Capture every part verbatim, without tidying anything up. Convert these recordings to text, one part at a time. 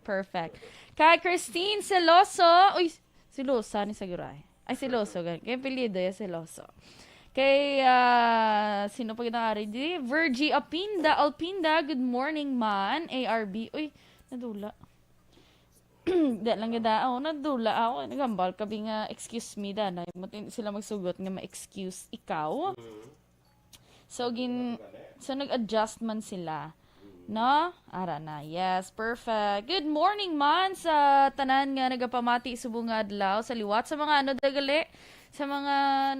Perfect. Kay Christine Celoso. Uy, Celosa ni Saguray. Ay, Celoso. Gan-, kay apelyido ya Celoso. Kay, ah, sino pa ginaari di? Virgie Apinda, Alpinda, good morning, man. A R B. Uy, nadula. Di lang gada. Oh, nadula ako. Nagambal ka, bi nga, "Excuse me, Danay." Matin sila magsugot nga ma-excuse ikaw. So, gin-, so, nag-adjust man sila. No? Ara na. Yes, perfect. Good morning man sa tanan nga nagapamati subong nga adlaw. Sa liwat sa mga ano, dagali, sa mga,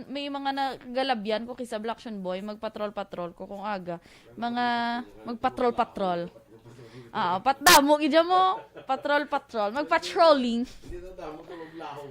may mga nagalabyan ko kay sa Black Action Boy, magpatrol-patrol ko kung aga. Mga magpatrol-patrol. Ah, patdamo gid mo. Patrol-patrol. Magpatrolling. Hindi na damo ka maglahog.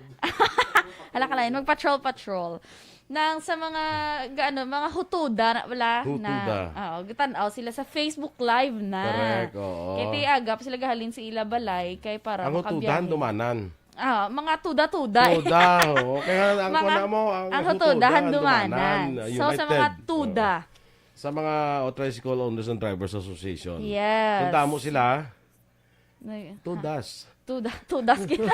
Hala ka lain, magpatrol-patrol. Nang sa mga, ga-, ano, mga hutuda na wala na. Hutuda. Oo, gatan-aw sila sa Facebook Live na. Correct, oo. Kay ti aga pa sila gahalin sa ila balay kay para Ang hutuda, makabiyahe. Handumanan. Ah, mga tuda-tuda eh. Tuda, oo. Kaya ang Mga, kuwan na mo, ang ang hutuda, hutuda, handumanan. Handumanan, So, sa mga united. Tuda. Oo. Sa mga, o, Tricycle Owners and Drivers Association. Yes. Kung damo sila, Nag-, Tudas. Tuda-, tudas kita.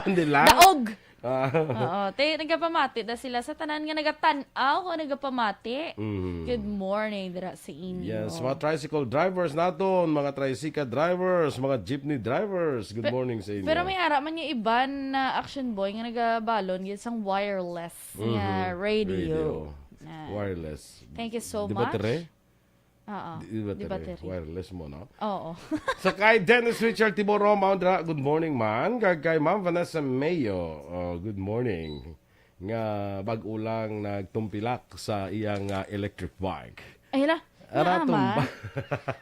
Hindi lang. Daog. Ah. Oo. Te, nagapamati na sila sa tanan nga nagatan-aw o nagapamati. Mhm. Good morning dira sa inyo. Yes, mga tricycle drivers naton, mga tricycle drivers, mga jeepney drivers. Good Pe-, morning sa inyo. Pero may ara man yung iban na action boy nga nagabalon gid sang wireless nga Mhm. radio. Radio. Na. Wireless. Thank you so Di ba, much. Tere? Oo. Di, di battery. Di battery. Wireless mo, no? Oo. Sa kay Dennis Richard Tiboro, Maundra, good morning, man. Kag kay Ma'am Vanessa Mayo, oh, good morning. Nga bag-o lang nagtumpilak sa iyang, ah, electric bike. Ay, la. Ara, Nga ama. Tumba.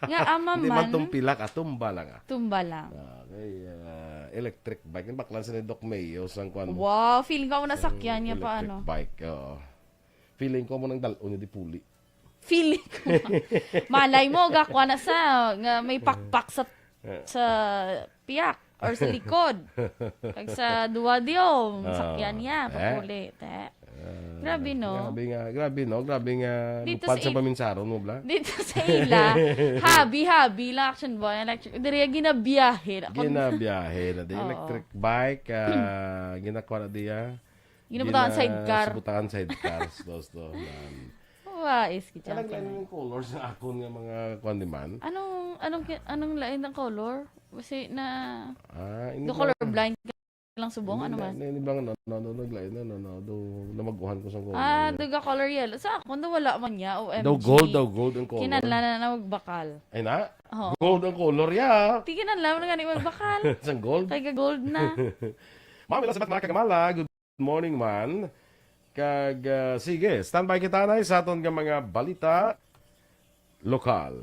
Nga ama Hindi man man. Tumpilak, ah, tumba lang, ah. Tumba lang. Ah, kay, ah, electric bike. Yung baklan sa ni Doc Mayo, sang kwan mo. Wow, feeling ko ako nasakyan Sang niya pa, electric ano. Bike, oo. Feeling ko mo nang dal-on niya di puli. Feeling ko. Malay mo, gakwa na sa, nga may pakpak sa, sa piyak or sa likod. Kag sa duwa diyo, Ah, sakyan niya, eh? Papuli, te. Ah, Grabe, no? Grabe nga, grabe, no? Grabe nga, Dito lupad sa sa il- paminsaron mo, bla? Dito sa ila, habi-habi lang, action boy, electric. Diri, ginabiyahe na. Ginabiyahe na di Oo. electric bike, ah, ginakuha na diya. Ginabutangan Gina-, sidecar. Butangan sidecar, sto, sto, yan. Wais, Kaya kitsa naglain ko. Ng color sa akon nga mga kwan di man. Anong, anong ki-, anong lain ng color? Kasi na, Ah, hindi do ba color blind ka lang subong, Hindi, ano hindi, man? hindi ba nga, no, no, no, naglain na, no, no, do, namaguhan ko sa color Ah, niya. Duga color yellow. Sa akon, do wala man niya, O M G. Daw gold, daw gold ang color. Kinahanglan na na magbakal. Ay na? Oo. Gold ang color, ya. Di kinahanglan na nga ni magbakal. Sang gold? Kay ga gold na. Ma'am, ila sa Batman, kagamala. Good morning, man. Kag, ah, sige, standby kita na sa aton nga mga balita lokal.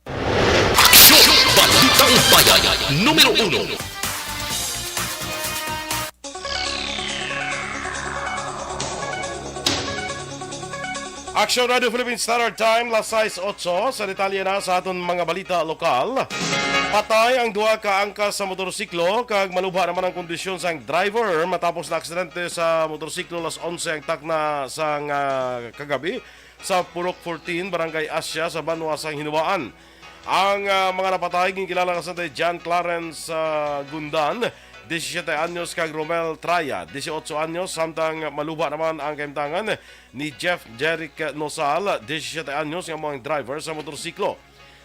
Aksyon! Balitang Bayan, numero uno. Aksyon Radio Philippine Standard Time, las sais otso. Sa detalye na sa aton mga balita lokal. Patay ang duha ka angkas sa motorsiklo kag malubha naman ang kondisyon sang driver matapos na aksidente sa motorsiklo las onse ang takna sang, ah, kagabi sa Purok fourteen, Barangay Asia, sa banwa sang Hinoa-an. Ang, ah, mga napatay ginkilala nga sila John Clarence, ah, Gundan, disisiete anyos, kag Romel Traya, dieciocho anyos, samtang malubha naman ang kahimtangan ni Jeff Jeric Nosal, disisiete anyos, nga amo ang driver sa motorsiklo.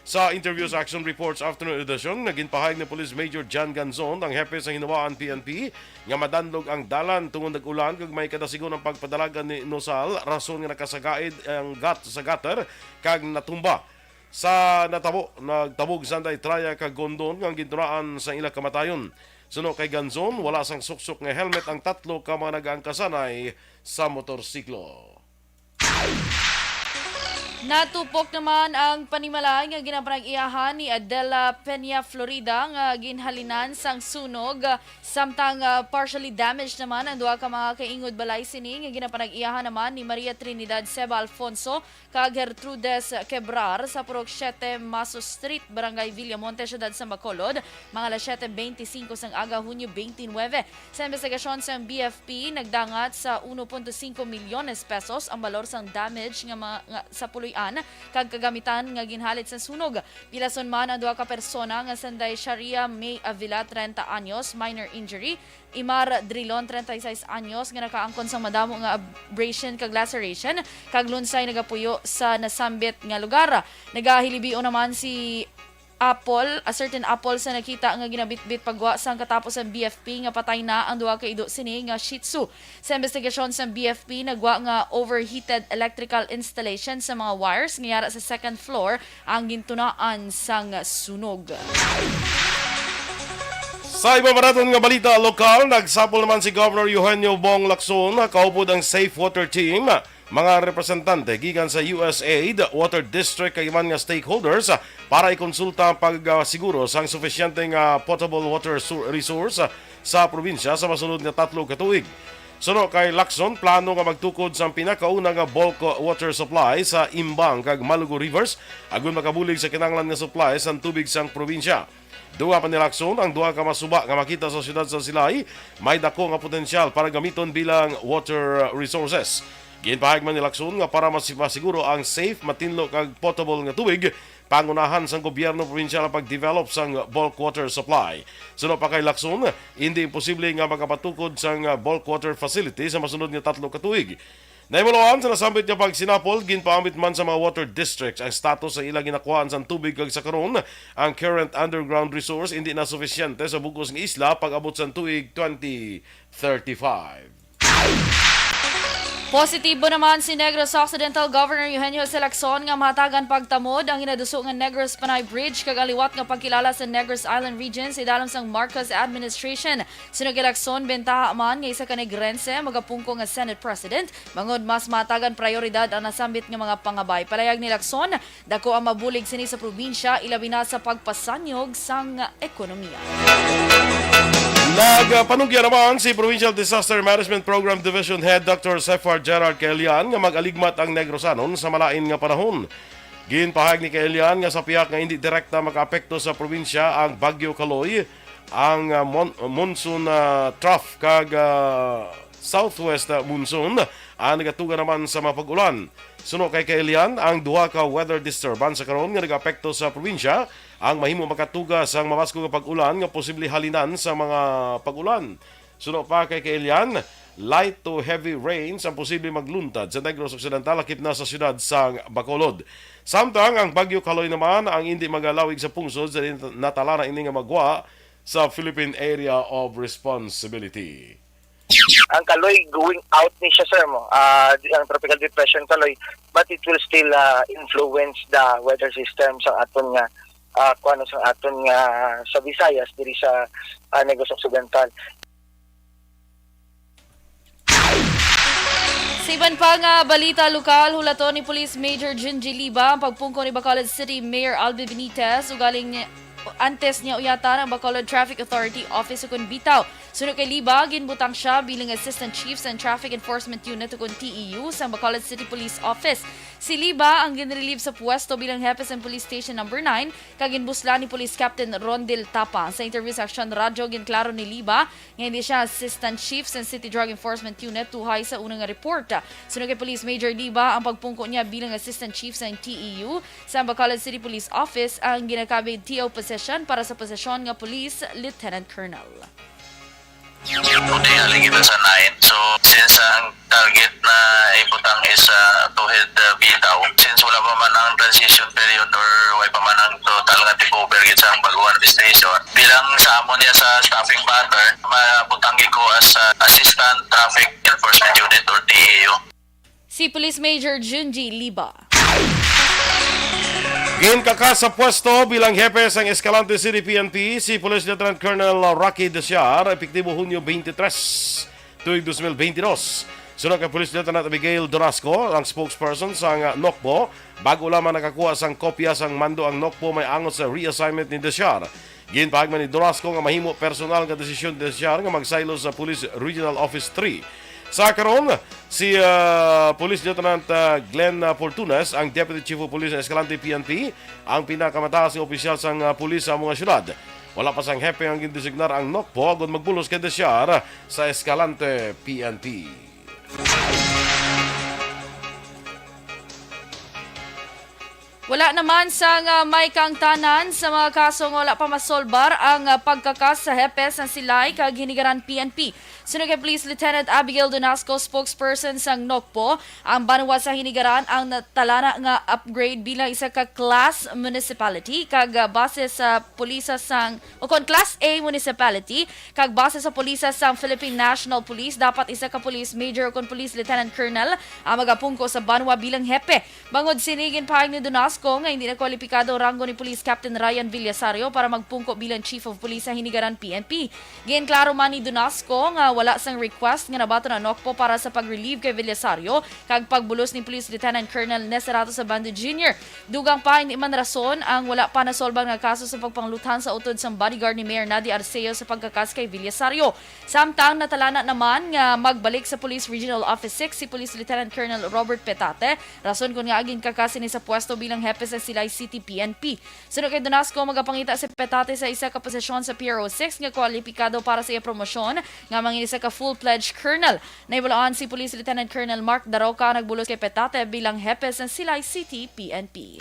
Sa interview sa Action Reports Afternoon Edition, naginpahayag ni Police Major John Ganzon, ang hepe sa Hinawaan P N P, nga madanlog ang dalan tungod nag-ulan kag may kadasigon ang pagpadalagan ni Nosal, rason nga nakasagaid ang gat sa gutter kag natumba. Sa natabo, nagtabog sanday traya ka gondon nga gintunaan sa ila kamatayon. Suno kay Ganzon, wala sang suksok nga helmet ang tatlo ka mga nagaangkasanay sa motorsiklo. Natupok naman ang panimalay nga ginapanag-iyahan ni Adela Peña Florida nga ginhalinan sang sunog, samtang ah, partially damaged naman ang duha ka mga kaingod balay sini nga ginapanag-iyahan naman ni Maria Trinidad Seba Alfonso kag Gertrudes Quebrar sa Purok siete Maso Street, Barangay Villamonte, Siyudad sa Bacolod, mga alas siete beintisinko sang aga, Hunyo beintinuebe. Sa investigasyon sang B F P, nagdangat sa uno punto singko milyones pesos ang balor sang damage nga, mga, nga sa puloy-an kag kagamitan nga ginhalit sa sunog. Pilason man ang duha ka persona nga sanday Sharia May Avila, treinta anyos, minor injury, Imar Drilon, treinta y seis anyos, nga nakaangkon sang madamo nga abrasion kag laceration, kag lunsay nagapuyo sa nasambit nga lugar. Nagahilibio naman si Apple, a certain Apple sa nakita nga ginabitbit pagwa sang katapos sang B F P nga patay na ang duha ka ido sini nga Shih Tzu. Sa investigasyon sang B F P, nagwa nga overheated electrical installation sa mga wires nga yara sa second floor ang gintunaan sang sunog. Sa iba pa naton nga balita lokal, nagsapol naman si Governor Eugenio Bong Lacson, kaupod ang Safe Water Team, mga representante gikan sa U S aid, Water District kag iban nga stakeholders para ikonsulta ang pagsiguro sang sufisyente nga potable water su- resource sa probinsya sa masunod nga tatlo ka tuig. Suno kay Lacson, plano nga magtukod sang pinakauna nga bulk water supply sa Imbang kag Malugo Rivers agud makabulig sa kinahanglan nga supply sang tubig sang probinsya. Duha pa ni Lacson ang duha ka masuba nga makita sa siyudad sa Silay may dako nga potensyal para gamiton bilang water resources. Ginpahayag man ni Lacson nga para mas masiguro ang safe, matinlo kag potable nga tubig, pangunahan sang gobyerno probinsyal ang pag-develop sang bulk water supply. Suno pa kay Lacson, hindi imposible nga makapatukod sang bulk water facility sa masunod nga tatlo ka tuig. Nahimuloan sa nasambit nga pagsinapol, ginpaambit man sa mga water districts ang status sa ila ginakuhaan sang tubig kag sa karon ang current underground resource indi na sufisyente sa bug-os nga isla pag-abot sang tuig twenty thirty-five. Positibo naman si Negros Occidental Governor Eugenio Jose Lacson nga mahatagan pagtamod ang ginaduso nga Negros Panay Bridge kag ang liwat nga pagkilala sa Negros Island Region sa idalom sang Marcos administration. Suno kay Lacson, bentaha man nga isa ka Negrense magapungko nga Senate President, bangod mas mahatagan prayoridad ang nasambit nga mga pangabay. Palayag ni Lacson, dako ang mabulig sini sa probinsya, ilabi na sa pagpasanyog sang ekonomiya. Nagpanugya naman si Provincial Disaster Management Program Division Head Doctor Sefar Gerald Caelian nga mag-aligmat ang Negrosanon sa malain nga panahon. Ginpahayag ni Caelian nga sa pihak nga hindi direkta makaapekto sa probinsya ang Bagyo Kaloy, ang ah, mon- monsoon ah, trough kag ah, southwest ah, monsoon ang nagatuga naman sa mga pag-ulan. Suno kay Caelian, ang duha ka weather disturbance sa karon nga nagaapekto sa probinsya ang mahimo makatuga sang mabaskog nga pag-ulan nga posible halinan sa mga pag-ulan. Suno pa kay Caelian, light to heavy rains ang posible magluntad sa Negros Occidental, lakip na sa siyudad sang Bacolod. Samtang ang Bagyo Kaloy naman ang indi magalawig sa pungsod sa natala na ini nga magwa sa Philippine Area of Responsibility. Ang Kaloy, going out ni siya, sir, mo. Ah, di- ang Tropical Depression Kaloy, but it will still ah, influence the weather system sa aton nga ah, kuan, sa aton nga sa Visayas, diri sa ah, Negros Occidental. Sa iban pa nga balita lokal, hulaton ni Police Major Junji Liba ang pagpungko ni Bacolod City Mayor Albi Benitez ugaling ni antes niya uyatan ang Bacolod Traffic Authority Office ukon bitaw. Suno kay Liba, ginbutang siya bilang Assistant Chief sa Traffic Enforcement Unit ukon T E U sa Bacolod City Police Office. Si Liba ang ginrelieve sa pwesto bilang hepe sa Police Station Number nine kag ginbuslan ni Police Captain Rondel Tapa. Sa interview sa Aksyon Radyo, ginklaro ni Liba nga hindi siya Assistant Chief sa City Drug Enforcement Unit tuhay sa una nga report. Suno kay Police Major Liba, ang pagpungko niya bilang Assistant Chief sa T E U sa Bacolod City Police Office ang ginakabig T O position para sa posisyon nga Police Lieutenant Colonel. Tingali kita sa nine. So, since ang target na ibutang is, ah, two-head, ah, bitaw, since wala pa man ang transition period or wala pa man ang total nga takeover gid sa ang baguhan administration, bilang sa amo niya sa staffing pattern, mabutang gid ko as, ah, Assistant Traffic Enforcement Unit or T E U. Si Police Major Junji Liba. Ginkakas sa pwesto bilang hepe sang Escalante City P N P si Police Lieutenant Colonel Rocky Desiar, epektibo Hunyo twenty-three, tuig dos mil bentidós. Suno kay Police Lieutenant Abigail Dorasco, ang spokesperson sang NOCPO, bago lamang nakakuha sang kopya sang mando ang NOCPO may angot sa reassignment ni Desiar. Ginpahagman ni Dorasco nga mahimo personal nga desisyon ni Desiar nga magsaylo sa Police Regional Office three. Sa karon, si, ah, Police Lieutenant, ah, Glenn, ah, Fortunes, ang Deputy Chief of Police sa Escalante P N P, ang pinakamataas nga opisyal sang, ah, pulis sa amo nga syudad. Wala pa sang hepe ang gindesignar ang NOCPO agud magbulos kay Desiar sa Escalante P N P. Wala naman sang may kaangtanan sa mga kaso nga wala pa masolbar ang, ah, pagkakas sa hepe sang Silay kag Hinigaran P N P. Suno kay Police Lieutenant Abigail Donasco, spokesperson sang NOCPO, ang banwa sa Hinigaran ang natalana nga upgrade bilang isa ka class municipality kag, ah, base sa pulisa sang, o kon class A municipality, kag base sa pulisa sang Philippine National Police, dapat isa ka police major o kon police lieutenant colonel ang magapungko sa banwa bilang hepe. Bangod sini, ginpahayag ni Donasco nga hindi na kwalipikado ang ranggo ni Police Captain Ryan Villasario para magpungko bilang Chief of Police sa Hinigaran P N P. Ginklaro man ni Donasco nga wala sang request nga nabaton ang NOCPO para sa pag-relieve kay Villasario kag pagbulos ni Police Lieutenant Colonel Neserato Sabando Junior. Dugang pa, hindi man rason ang wala pa nasolbang nga kaso sa pagpangluthan sa utod sang bodyguard ni Mayor Nady Arceo sa pagkakas kay Villasario. Samtang natalana naman nga magbalik sa Police Regional Office six si Police Lieutenant Colonel Robert Petate, rason kon ngaa ginkakas sini sa pwesto bilang hepe sa Silay City P N P. Suno kay Donasco, magapangita si Petate sa isa ka posisyon sa P R O six nga kwalipikado para sa iya promosyon nga mangin isa ka full-fledged colonel. Nahibaluan si Police Lieutenant Colonel Mark Daroca nagbulos kay Petate bilang hepe sa Silay City P N P.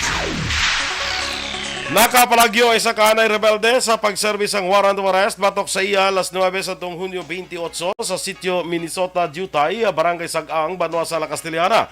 Nakapalagyo ang isa ka anay rebelde sa pagserbi sang warrant of arrest batok sa iya alas nuebe sa tong Hunyo twenty-eight sa sitio Minnesota Diutay, Barangay Sag-ang, banwa sa La Castellana.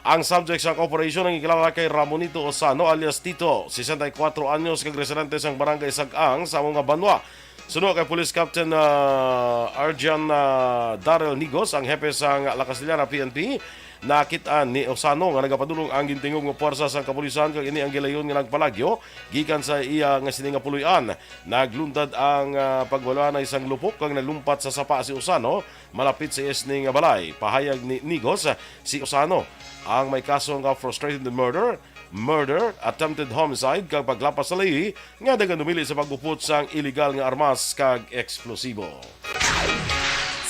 Ang subject sang operasyon ang gikilala kay Ramonito Osano alias Tito, sesenta y cuatro anyos, kag residente sang Barangay Sag-ang sa amo nga banwa. Suno kay Police Captain, ah, Arjan, ah, Darrell Nigos, ang hepe sang La Castellana P N P, nakit-an ni Osano nga nagapadulong ang gintingog nga puwersa sang kapulisan, kag ini ang gilayon nga nagpalagyo gikan sa iya nga sini nga puloy-an. Nagluntad ang, ah, pagwala na isang lupok kag nalumpat sa sapa si Osano malapit sa iya sini nga balay. Pahayag ni Nigos, si Osano ang may kaso nga frustrated murder, murder, attempted homicide, kag paglapas sa layi nga naganumili sa pag-upot sang iligal nga armas kag eksplosibo.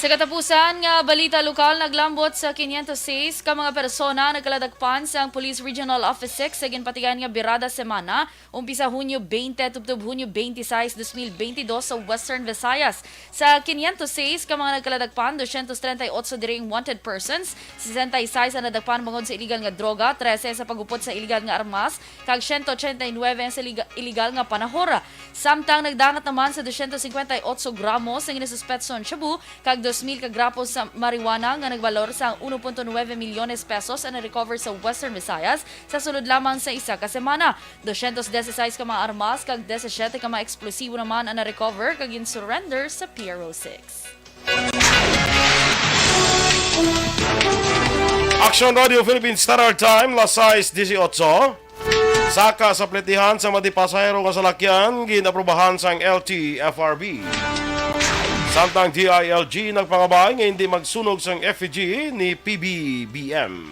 Sa katapusan nga balita lokal, naglambot sa quinientos seis ka mga persona nagkaladakpan sang Police Regional Office six sa ginpatigayon nga Birada Semana, umpisa Hunyo twenty tubtob Hunyo twenty-six, dos mil bentidós sa Western Visayas. Sa quinientos seis ka mga nagkaladakpan, dosyentos treinta y ocho diri ang wanted persons, sesenta y seis ang nadakpan bangod sa iligal nga droga, trese sa pag-upot sa iligal nga armas, kag siyento ochenta y nuebe ang sa liga-, iligal nga panahor. Samtang nagdangat naman sa dosyentos cincuenta y ocho gramos ang ginasuspetso nga shabu kag dos mil ka gramos sa marijuana nga nagbalor sa uno punto nuebe milyones pesos ang na-recover sa Western Visayas sa sulod lamang sa isa ka semana. Dosyentos dieciséis ka mga armas kag disisiete ka mga eksplosibo naman ang na-recover kag gin-surrender sa P R O six. Action Radio Philippines Standard Time, las sais dieciocho. Saka sa pletihan sa mga pasahero nga salakyan, ginaprobahan sang L T F R B. Samtang D I L G nagpangabay nga hindi magsunog sang effigy ni P B B M.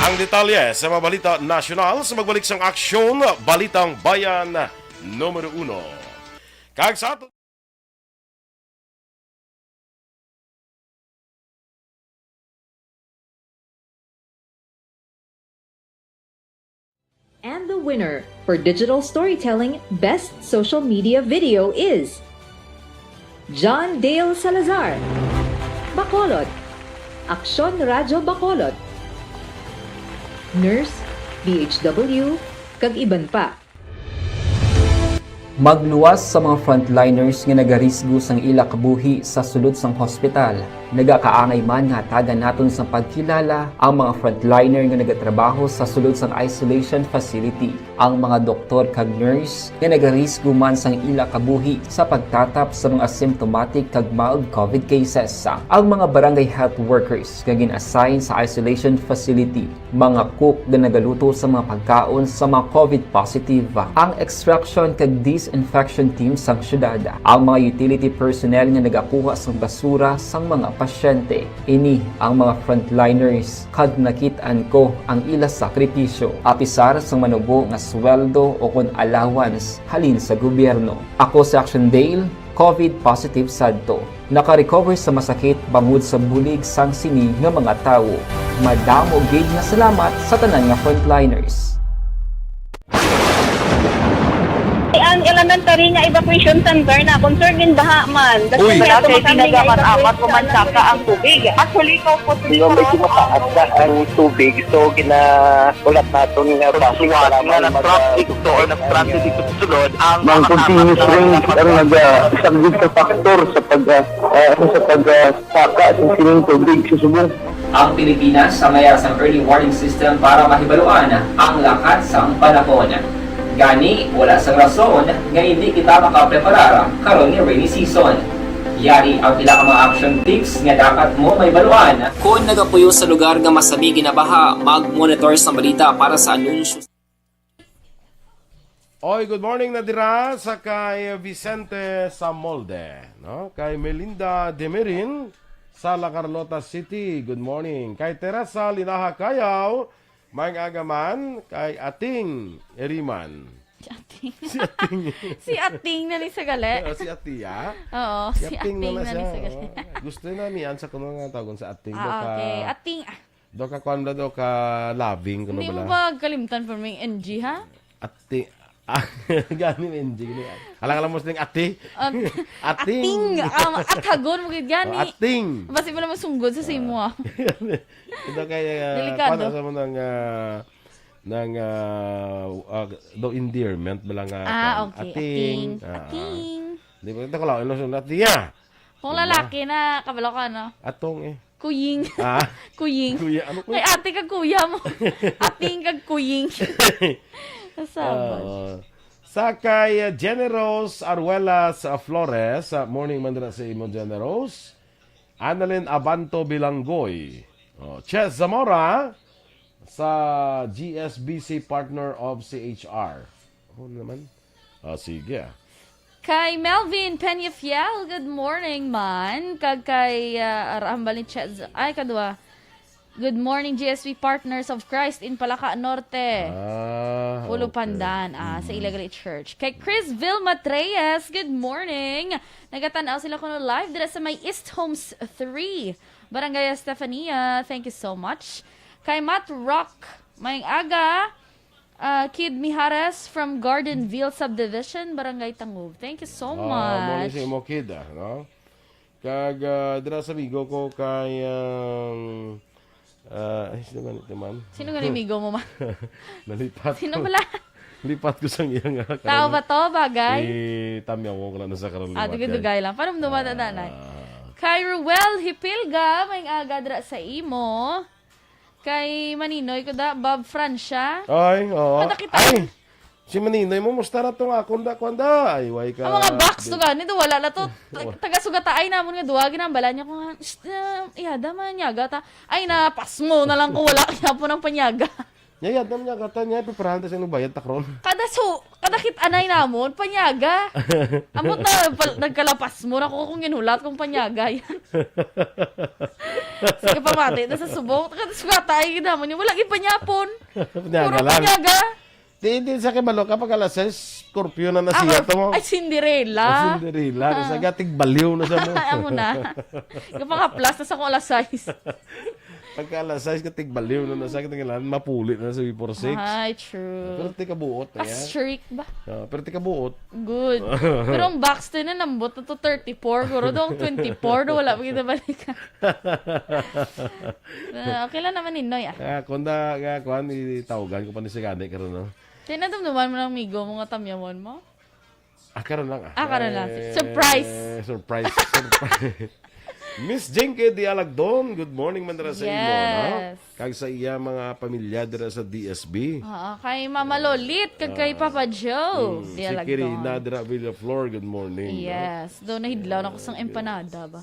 Ang detalye sa mga balita nasyonal sa magbalik sang Aksyon, Balitang Bayan numero uno. Kag sa ato And the winner for Digital Storytelling Best Social Media Video is John Dale Salazar, Bacolod, Aksyon Radyo Bacolod, Nurse, D H W, kag iban pa. Magluwas sa mga frontliners nga nagarisgo sang ila kabuhi sa sulod sang hospital. Nagakaangay man nga hatagan naton sang pagkilala ang mga frontliner nga nagatrabaho sa sulod sang isolation facility, ang mga doktor kag nurse nga nagarisgo man sang ila kabuhi sa pagtatap sa mga symptomatic kag mild covid cases, ang mga barangay health workers nga gin-assign sa isolation facility, mga cook nga nagaluto sa mga pagkaon sa mga covid positive, ang extraction kag disinfection team sang syudad, ang mga utility personnel nga nagakuha sang basura sang mga pasyente. Ini ang mga frontliners, kag nakit-an ko ang ila sakripisyo, apisar sang manubo nga sweldo o kon allowance halin sa gobyerno. Ako si Action Dale, covid positive sadto. Naka-recover sa masakit bangod sa bulig sang sini nga mga tawo. Madamo gid nga salamat sa tanan nga frontliners. Ang elementary nga evacuation center na concern gid baha man. Uy. Wala kay pinagaman-amat, pumansaka ang tubig. Actually, ikaw po, Hindi, medyo mataas na ang tubig. So, gina-, ulat naton nga traffic, nga nag-traffic to or nag-traffic dito sa sulod, ang mga continuous rain ang nag-, ah, isang big factor sa pag, ah, ah, ano, sa pag, ah, saka sa sining tubig sa subong. Ang Pilipinas ang mayara sang early warning system para mahibaluan ang lakat sang panahon. Gani, wala sang rason nga hindi kita makapreparar karon nga rainy season. Yari ang pila ka mga action tips nga dapat mo mahibaluan. Kon nagapuyo sa lugar nga masami ginabaha, mag-monitor sa balita para sa anunsyo. Oy, good morning na dira sa kay Vicente Samolde, no? Kay Melinda Demirin sa La Carlota City. Good morning. Kay Teresa Linaha Kayaw, may agaman kay Ating Eriman. Si Ating. Si Ating. Si Ating na ni sa gali. Ah, si Atia. Oo, si, si Ating, Ating na, na, na ni sa gali. Oh. Gusto na niyan sa kuno nga tawgon sa Ating. Ah, okay. Ating. Do ka kwan do ka loving kuno bala. Hindi mo ba kalimtan for me N G ha? Ating. Ah, gani N G ni. Alang alam mo sing ati. Um, ating. Ating. Um, athagon mo gid gani. Oh, ating. Basi mo naman sunggod sa simo ah. Ito kay uh, Delikado. Sa mo ng uh, ng uh, uh, do endearment bala nga ah, okay. Ating. Ating. Ah, ating. Di ba ito ko lang ilusyon natin ya. Kung lalaki na kabalo ka no. Atong eh. Kuying. Ah? Kuying. Kuya, ano kuya? Kay ate kag kuya mo. Ating kag kuying. Kasabot. Uh, sa kay uh, Generous Aruelas uh, Flores, uh, morning man dira sa imo Generous. Annalyn Abanto Bilanggoy. Oh, Ches Zamora sa G S B C partner of C H R. Ano naman? Ah, sige ah. Kay Melvin Peñafiel, good morning man. Kag kay uh, Arambal ni Chez, ay kadwa. Good morning, G S P Partners of Christ in Palaca Norte. Ah, Pulo okay. Pandan, ah, mm. Sa Ilagri Church. Kay Chris Vilma Treyes, good morning. Nagatan-aw sila kuno live dira sa may East Homes three, Barangay Estefania. Thank you so much. Kay Matt Rock, may aga. Uh, Kid Mijares from Gardenville Subdivision, Barangay Tangub. Thank you so much. Ah, mo ni sa imo, Kid, ah, no? Kag uh, dira sa amigo ko kay um, uh, ay, sino gani ito, ma'am? Sino gani amigo mo, ma'am? Nalipat. Sino pala? Lipat ko sang iya nga. Tao ba to, bagay? Eh, tamyaw ko lang sa karon. Ah, dugay-dugay lang. Paano mo dumada, nanay? Ah. Kay Ruel Hipilga, may aga dira sa imo. Kay Maninoy ko da, Bob Francia. Ay, oo. Kada kita. Ay! Si Maninoy mo, musta na tong akon da, kwan da? Ay, way ka. Ang mga box to gani, do, wala na to. Taga-sugataay namon nga duwa, ginambalan niya ko nga, "Shh, uh, ihada man, nyaga ta." Ay, napasmo na lang ko, wala kaya po ng panyaga. Nya, ihada man, nyaga ta, nya, pipirahan ta sa inong bayad, takron. Kada su, Kadakit anay namon, panyaga. Amot na, pal- nagkalapas mo na ko kung ginulat kong panyaga yan. Sige, pamati na sa subong. Sugata ay ginamon niya. Wala gid panyapon. Panyaga Puro lang. Panyaga. Di, di sa kibalo ka pag alas sais, curfew na na siya to mo. Ay, Cinderella. Ay, Cinderella. Ah. Sa gatig baliw na sa mo. Ay, amo na. Kapangaplas na sa kong alas sais. Pagka alas sais ka tigbaliw na nasa kita ngilan, mapuli na sa before six. Ay, true. Pero ti kabuot na yan. Strict ba? Ah, pero ti kabuot. Good. Pero ang Baxter na nambot na to thirty-four. Guro daw ang twenty-four. Daw wala pa kita balikan. Ah, okay lang naman ni Noy ah. Ah, kunda nga kuan, itawgan ko pa ni Sigani karon no. Tinadumduman mo ng migo mo nga tamyawan mo? Ah, karon lang, ah. Ah, karon lang. Eh, surprise. Surprise, surprise. Miss Jinky Dialagdon, good morning man dira sa imo, no? Yes. Kag sa iya mga pamilya dira sa D S B. Oo, kay Mama Lolit, kag kay Ah. Papa Joe Mm, si Dialagdon. Kirina dira Villaflor, good morning, no? Yes. Do, nahidlaw na ko sang empanada ba?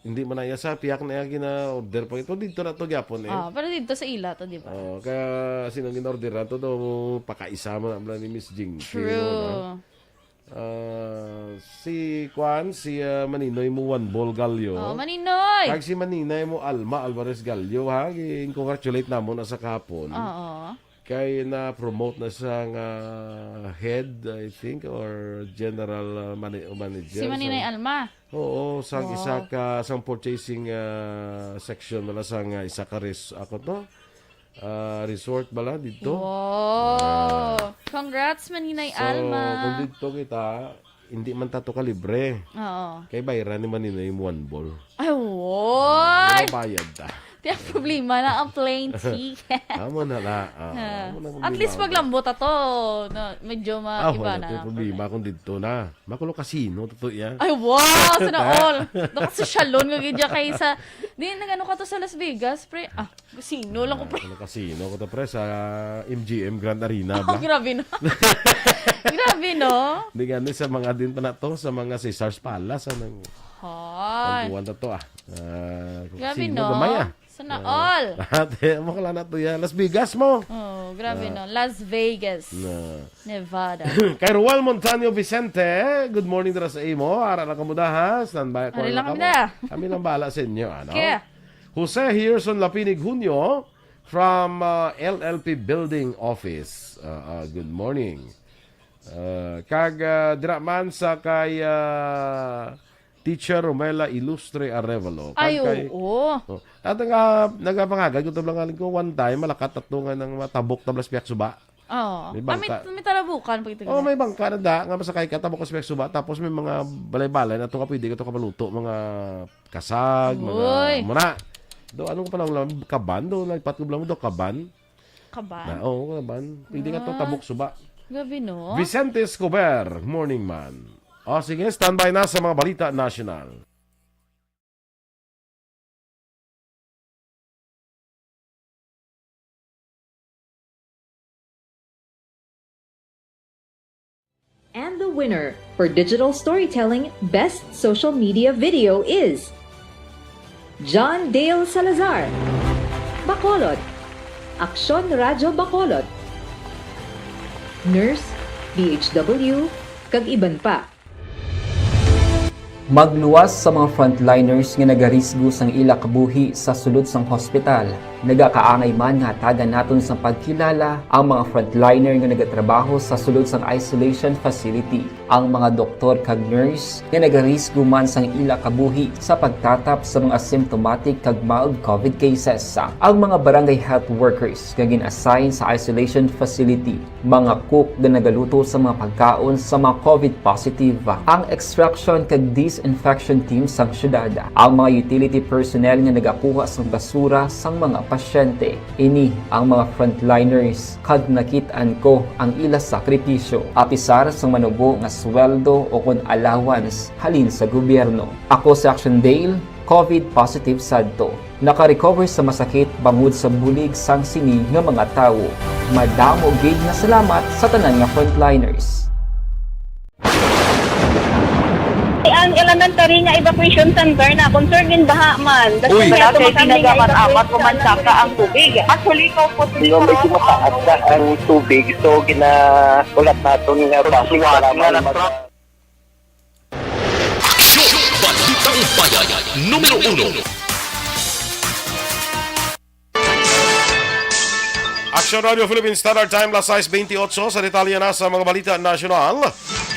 Hindi man na iya sa piyak na iya gina-order pa ito. Dito na to gyapon, eh. Ah, pero dito sa ila to, di ba? Oh, kaya sino gin-order na to, do, pakaisa man ang ni Miss Jinky, True. no? Ah, si Kwan, si, ah, Maninoy mo Juan Bol Gallo. Oh, Maninoy! Kag si Maninay mo Alma Alvarez Gallo, ha? Gin-congratulate namon na sa kahapon. Oo. Kay na-promote na siya nga head, I think, or general, ah, mana-, manager. Si Maninay Alma. Oo, sang isa ka, sang purchasing, ah, section wala sang, ah, isa ka res-, ako to? Ah, resort bala dito. Wow. Ah. Congrats, Maninay So, Alma. Kung dito kita, hindi man tato ka libre. Oo. Kay bayran ni Maninay mo Juan Bol. Ay, woy! Mga bayad ta. Di ang problema na ang plane ticket. Amo na la. Ah, Ah. amo na At problema least ako. Paglambot ato, na medyo ma-, Ah, iba wala na to ang problema kung dito na. Makulo kasino, totoo yan. Ay, wow! Sana all! Nakasosyalon nga gid kay sa, di, nag-ano ka to sa Las Vegas, pre? Ah, kasino lang ko, pre. Ano kasino ko to, pre? Sa M G M Grand Arena Oh, ba? grabe, no? Grabe, no? Di gani sa mga din pa na to, sa mga Caesar's Palace, anong Hoy. Ang buwan na to, ah. Ah, Grabe, kasino, no? gamay, ah. Sana Ah. all. Ate, mo kala na to yan. Las Vegas mo. Oh, grabe, Ah. no? Las Vegas, Na. Nevada. Kay Ruel Montaño Vicente, good morning dira sa imo. Ara lang kamo da, ha? Standby ako Ari lang lang kamo kamo. da. Kami lang bahala sa inyo, ano? Kaya? Jose Herson Lapinig Junio from, uh, L L P Building Office. Uh, uh, good morning. Uh, kag, uh, dira man sa kay, uh, Teacher Romela Ilustre Arevalo. Kag Ay, kay oo. Oh, at nga, nagapangagad ko tablang ko one time, malakat tatlo nga nang matabok tablas piyak suba. Oo. May Ah, may, bangka. may talabukan pag ito Oh, na. may bangka na da, nga masakay ka, tabok ka sa piyak suba, tapos may mga balay-balay na to nga pwede ka to kabaluto, mga kasag, mga Uy. muna. Do, ano ko pa lang, kaban? Do, nagpat ko lang do, kaban? Kaban? Na, oo, kaban. Pwede ka to, Ah. tabok suba. Grabe, no? Vicente Escobar, morning man. O, sige, standby na sa mga balita national. And the winner for digital storytelling best social media video is John Dale Salazar, Bacolod, Aksyon Radyo Bacolod, Nurse, D H W, kag iban pa. Magluwas sa mga frontliners nga nagarisgo sang ila kabuhi sa sulod sang hospital. Nagakaangay man nga hatagan naton sang pagkilala ang mga frontliner nga nagatrabaho sa sulod sang isolation facility, ang mga doktor kag nurse nga nagarisgo man sang ila kabuhi sa pagtatap sa mga symptomatic kag mild covid cases, ang mga barangay health workers nga gin-assign sa isolation facility, mga cook nga nagaluto sa mga pagkaon sa mga covid positive, ang extraction kag disinfection team sang syudad, ang mga utility personnel nga nagakuha sang basura sang mga pasyente. Ini ang mga frontliners kag nakit-an ko ang ila sakripisyo, apisar sang manubo nga sweldo o kon allowance halin sa gobyerno. Ako si Action Dale, covid positive sadto. Naka-recover sa masakit bangod sa bulig sang sini nga mga tawo. Madamo gid nga salamat sa tanan nga frontliners. Ang elementary nga evacuation center na concern din baha man. Uy, Kasi wala ato kay kami nga kinagamat-amat evacuation ko man center saka ang tubig. Actually, ko po Di ba may tumataas na ang tubig? So, ginahulat naton nga baso Suwat para nga may nagtra- mag- Aksyon! Balitang Bayan, numero uno. Aksyon Radio Philippine Standard Time, las sais bentiocho. Sa detalye na sa mga balita nasyonal,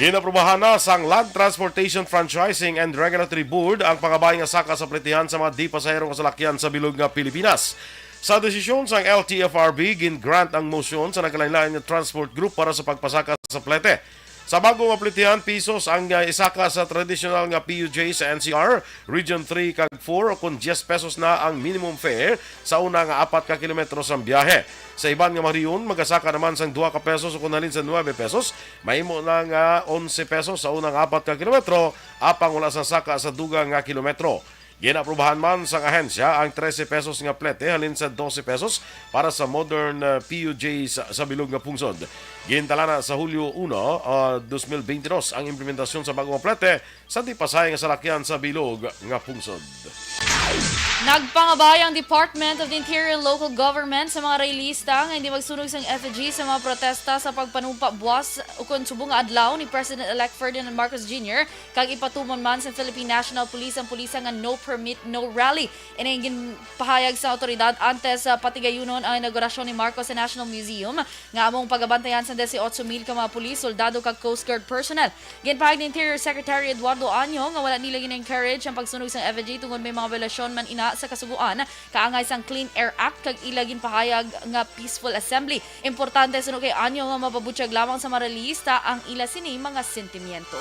ginaprubahan na sang Land Transportation Franchising and Regulatory Board ang pangabay nga saka sa pletihan sa mga di pasahero nga salakyan sa bilog nga Pilipinas. Sa desisyon sang L T F R B, gin-grant ang motion sa nagkalain-lain nga transport group para sa pagpasaka sa plete. Sa bago nga plitihan, pisos ang, ah, isaka sa traditional nga P U J sa N C R, Region three kag four, o kon diyes pesos na ang minimum fare sa una nga apat ka kilometro sang biyahe. Sa iban nga mga rehiyon, magasaka naman sang dua ka pesos o kon halin sa nuebe pesos, mahimo na nga onse pesos sa una nga apat ka kilometro, apang wala sang saka sa dugang nga kilometro. Ginaaprubahan man sang ahensya ang trese pesos nga plete halin sa dose pesos para sa modern, uh, P U Js sa bilog nga pungsod. Gintala na sa Hulyo uno, uh, dos mil beintidos ang implementasyon sa bagong plete sa di-pasay nga salakyan sa bilog nga pungsod. Nagpangabay ang Department of the Interior and Local Government sa mga rallyista nga hindi magsunog sang effigy sa mga protesta sa pagpanumpa buwas ukon subong nga adlaw ni President-elect Ferdinand Marcos Junior, kag ipatumon man sa Philippine National Police ang pulisa nga no permit, no rally. Ini ang ginpahayag sa awtoridad antes sa patigayunon ang inaugurasyon ni Marcos sa National Museum, nga among pagabantayan sa dieciocho mil ka mga pulis, soldado, kag Coast Guard personnel. Ginpahayag ni Interior Secretary Eduardo Año nga wala nila gina-encourage ang pagsunog sang effigy tungod may mga violasyon man ina sa kasugoan kaangay sang Clean Air Act, kag ila ginpahayag nga peaceful assembly. Importante suno kay Año nga mapabutyag lamang sa mga rallyista ang ila sini mga sentimiento.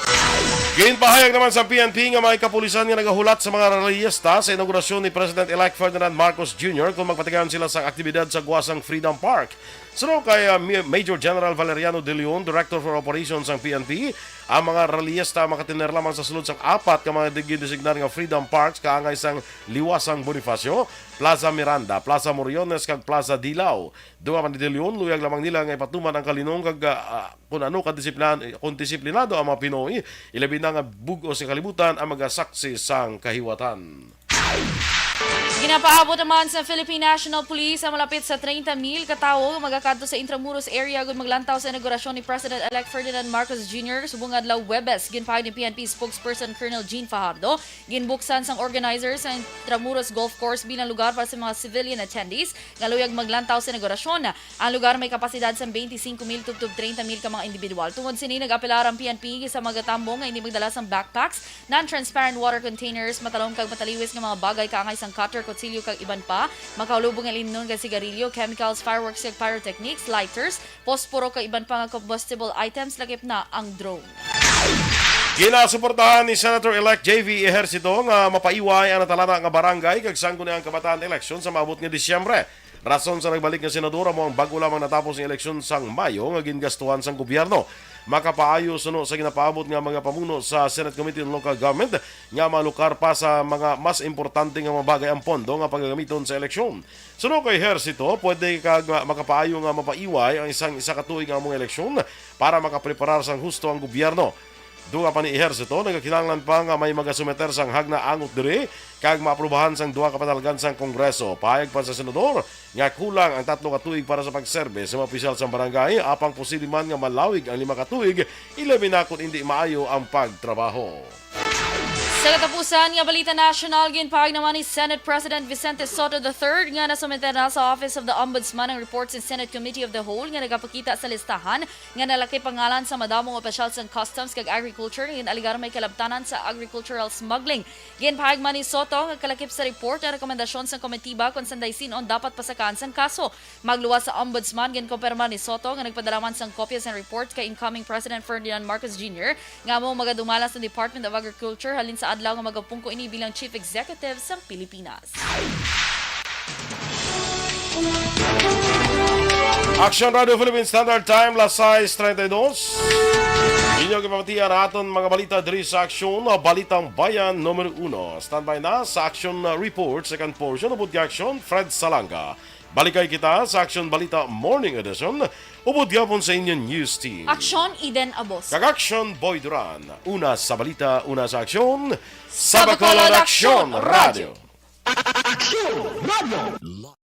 Ginpahayag naman sa P N P nga may kapulisan nga nagahulat sa mga rallyista sa inaugurasyon ni President-elect Ferdinand Marcos Junior kung magpatigayon sila sa aktibidad sa Guasang Freedom Park. Suno kay, ah, Mi-, Major General Valeriano De Leon, Director for Operations sang P N P, ang mga rallyista makatener lamang sa sulod sang apat ka mga di-, gindesignar nga Freedom Parks kaangay sang Liwasang Bonifacio, Plaza Miranda, Plaza Moriones, kag Plaza Dilao. Dugang pa ni De Leon, luyag lamang nila nga ipatuman ang kalinong kag, ah, ah, kung ano kadisiplin-, kung disiplinado ang mga Pinoy, ilabi na nga bug-os nga kalibutan ang magasaksi sang kahiwatan. Ginapaabot naman sa Philippine National Police ang malapit sa treinta mil ka tawo nga magakadto sa Intramuros area agud maglantaw sa inaugurasyon ni President-elect Ferdinand Marcos Junior subong nga adlaw Huwebes. Ginpahayag ni P N P spokesperson Colonel Jean Fajardo, ginbuksan sang organizer sa Intramuros Golf Course bilang lugar para sa mga civilian attendees nga luyag maglantaw sa inaugurasyon. Ang lugar may kapasidad sang twenty-five mil tubtob treinta mil ka mga individual. Tungod sini, nag-apelar ang P N P sa mga tambong nga hindi magdala sang backpacks, non-transparent water containers, matalom kag mataliwis nga mga bagay kaangay sang cutter, kutsilyo, kag iban pa. Makaulubong ang ilimnon kag sigarilyo, chemicals, fireworks kag pyrotechnics, lighters, posporo kag iban pa nga combustible items, lakip na ang drone. Ginasuportahan ni Senator-elect J V Ejercito nga mapaiway ang natalana nga barangay kag sangguniang kabataan eleksyon sa maabot nga Disyembre. Rason sa nagbalik nga senador amo ang bag-o lamang natapos nga eleksyon sang Mayo nga gingastuhan sang gobyerno. Makapaayo suno sa ginapaabot nga mga pamuno sa Senate Committee on Local Government nga malukar pa sa mga mas importante nga mga bagay ang pondo nga pagagamiton sa eleksyon. Suno kay Ejercito, pwede kag makapaayo nga mapaiway ang isang isa ka tuig nga among eleksyon para makapreparar sang husto ang gobyerno. Dugang pa ni Ejercito, nagakinahanglan pa nga may magasumiter sang hagna angot diri kag maaprubahan sang duha ka panalgan sang Kongreso. Pahayag pa sa senador nga kulang ang tatlo ka tuig para sa pagserbe sa mga opisyal sang barangay, apang posible man nga malawig ang lima ka tuig, ilabi na kon indi maayo ang pagtrabaho. Sa katapusan nga balita nasyonal, ginpahayag naman ni Senate President Vicente Sotto the third nga nasumiter na sa Office of the Ombudsman ang report sa Senate Committee of the Whole nga nagapakita sa listahan nga nalakip ang ngalan sa madamo nga opisyal sang Customs kag Agriculture nga gin-alegar may kalabtanan sa agricultural smuggling. Ginpahayag man ni Sotto nga kalakip sa report ang rekomendasyon sang komitiba kon sanday sin-o ang dapat pasakaan sang kaso. Magluwas sa Ombudsman, ginkumpirma ni Sotto nga nagpadala man sang kopya sang report kay incoming President Ferdinand Marcos Junior nga amo magadumala sa Department of Agriculture halin sa adlaw nga magapungko ini bilang Chief Executive sang Pilipinas. Action Radio Philippine Standard Time, las sais treinta y dos. Inyo gipamatian ang aton mga balita diri sa Action, Balitang Bayan numero uno. Standby na sa Action Report, second portion, ubod kay Action, Fred Salanga. Balikay kita sa Action Balita Morning Edition, ubod gihapon sa inyo news team. Action, Eden Abos. Kag Action, Boy Duran. Una sa balita, una sa aksyon, sa Bacolod Action Radio. Action Radio.